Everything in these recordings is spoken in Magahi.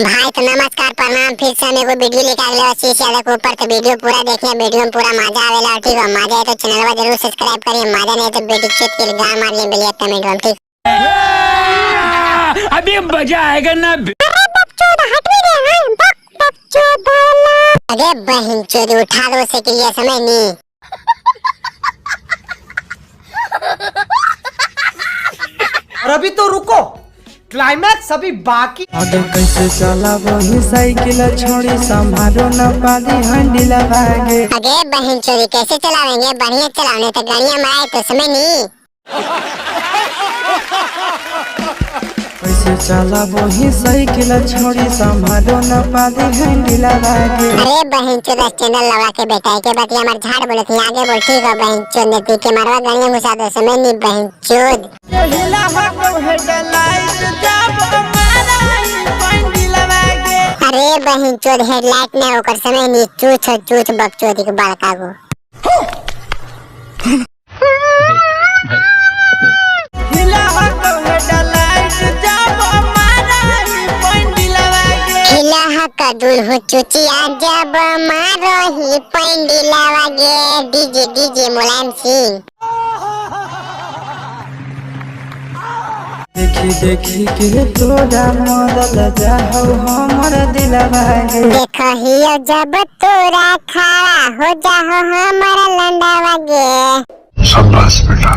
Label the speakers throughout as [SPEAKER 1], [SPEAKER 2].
[SPEAKER 1] भाई तो नमस्कार प्रणाम, फिर से हम एगो वीडियो लेके आ गए आशीष यादव के ऊपर। तो वीडियो पूरा देखिए, वीडियो में पूरा मजा आवेला। ठीक है, मजा आए तो चैनल जरूर सब्सक्राइब करिए, मजा नहीं तो बेटी चुत के गान मार लिए बिलिया कमेंट में। ठीक,
[SPEAKER 2] अभी मजा आएगा ना।
[SPEAKER 1] अरे बहन चोद उठा दो से के लिए समय नहीं।
[SPEAKER 3] और अभी तो रुको, क्लाइमैक्स अभी बाकी।
[SPEAKER 4] आगे कैसे चलाबही साइकिल छोड़ी, संभालो न पाली हैंडल भागे।
[SPEAKER 1] अरे बहन चोरी कैसे चलावेंगे, बढ़िया चलाने तो गाड़ियां मारे तो समय नहीं।
[SPEAKER 4] कैसे चलाबही साइकिल छोड़ी, संभालो न पाली हैंडल भागे।
[SPEAKER 1] अरे बहन चोद चैनल लगा के बैठा है के बात हमार झाड़ बोले थी आगे बोल। ठीक हो बहन चोद ने पी के मारवा गाड़ियां घुसा दो समय नहीं बहन चोद। अरे बहन चोद हेडलाइट नहीं होकर समय नहीं, चूछ चूछ बकचोदी के बड़का को। हिला हक दुल्हु चुचिया जब मारो ही पंडिला वागे। DJ DJ Mulayam Singh.
[SPEAKER 4] देखी देखी के तोरा मरल जाहौ हमर दिल भागे।
[SPEAKER 1] देखो हियो जब तोरा खड़ा हो जाहो हमारा लंडा वागे।
[SPEAKER 5] शाबाश बेटा।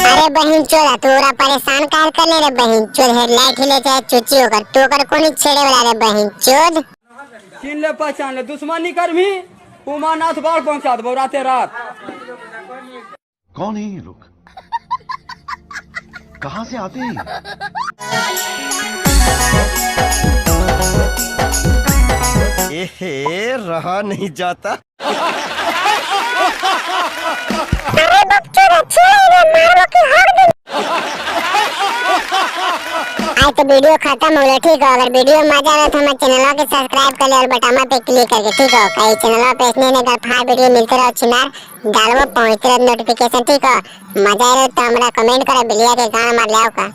[SPEAKER 1] अरे बहन चोरा तोरा परेशान कार करने रे बहन चोद, हेडलाइट हिले चाहे चुची होकर तो कर कोनी छेड़े वाला रे बहन चोद।
[SPEAKER 6] छीन ले पहचान ले, दुश्मनी करमी उमानाथ बाढ़ पहुंचा देबो राते रात।
[SPEAKER 5] कौन है ये लोग, कहाँ से आते हैं?
[SPEAKER 7] एहे, रहा नहीं जाता।
[SPEAKER 1] आज तो वीडियो खत्म हो गया। ठीक हो, अगर वीडियो मजा आया तो हमारे चैनल के सब्सक्राइब कर ले और बटन पे क्लिक करके। ठीक हो, कई चैनल पे इसने ने फार वीडियो मिलते रहो, छिनार डालबो पहुंचते रहो नोटिफिकेशन। ठीक हो, मजा आया तो हमरा कमेंट करो बिलिया के गाना मार लाओ का।